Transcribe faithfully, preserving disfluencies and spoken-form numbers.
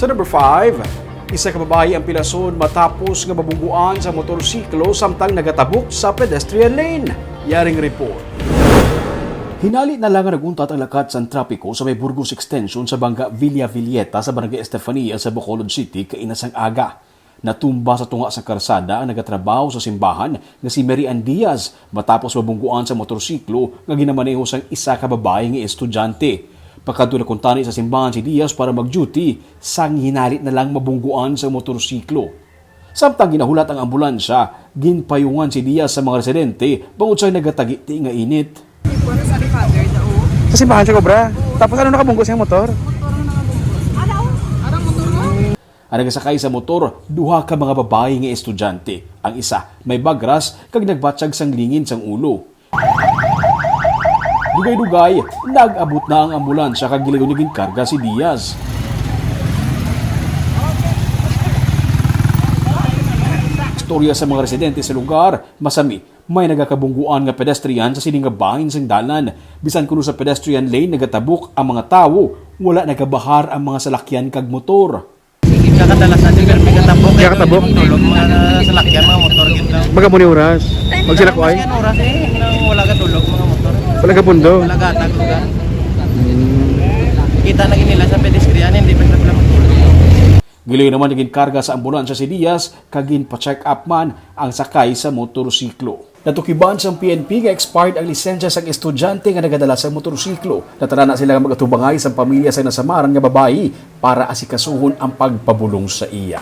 Sa number five, isa ka babayi ang pilason matapos nga mabungguan sa motorsiklo samtang nagatabok sa pedestrian lane. Yaring report. Hinali na lang nga nag-untat ang lakat sang trapiko sa may Burgos Extension sa Banga Villa Villeta sa Barangay Estefania sa Bacolod City kaina sang aga. Natumba sa tunga sa karsada ang nagatrabaho sa simbahan nga si Mary Ann Diaz matapos mabungguan sa motorsiklo nga ginamaneho sang isa ka babayi nga estudyante. Pakadto na kuntani sa simbahan si Diaz para mag-duty sang hinali na lang mabungguan sa motorsiklo. Samtang ginahulat ang ambulansya, ginpayungan si Diaz sa mga residente bangod sa nagatagiti nga init. Sa simbahan siya kobra. Tapos ano, nakabunggo siya motor? Ang nagasakay sa motor, duha ka mga babayi nga estudyante. Ang isa may bagras kag nagbatyag sang lingin sang ulo. Dugay-dugay, nag-abot na ang ambulansya kag gilayon na ginkarga si Diaz. Istorya sa mga residente sa lugar, masami, may nagakabungguan nga pedestrian sa sini nga bahin sang dalan. Bisan kuno sa pedestrian lane nagatabok ang mga tawo, wala nagabahar ang mga salakyan kag motor. Kakadalasan, sir, may katabok. May katabok? Tulog, mga salakyan, mga motor, gid daw. Baga mo ni oras? Magsila ko ay? Maski ano oras, eh, nang wala ka tulog, mga motor. Wala ka pundo? Wala ka atag lugar. Kita na gid nila sa pedestrian, hindi pa sila matulog. Gilayon naman nga ginkarga sa ambulansya si Diaz, kag ginpa-check up man ang sakay sa motorsiklo. Natukiban sang P N P nga expired ang lisensya sang estudyante nga nagadala sang motorsiklo. Natanan na sila nga mag-atubangay sang pamilya sang nasamaran nga babayi para asikasuhon ang pagpabulong sa iya.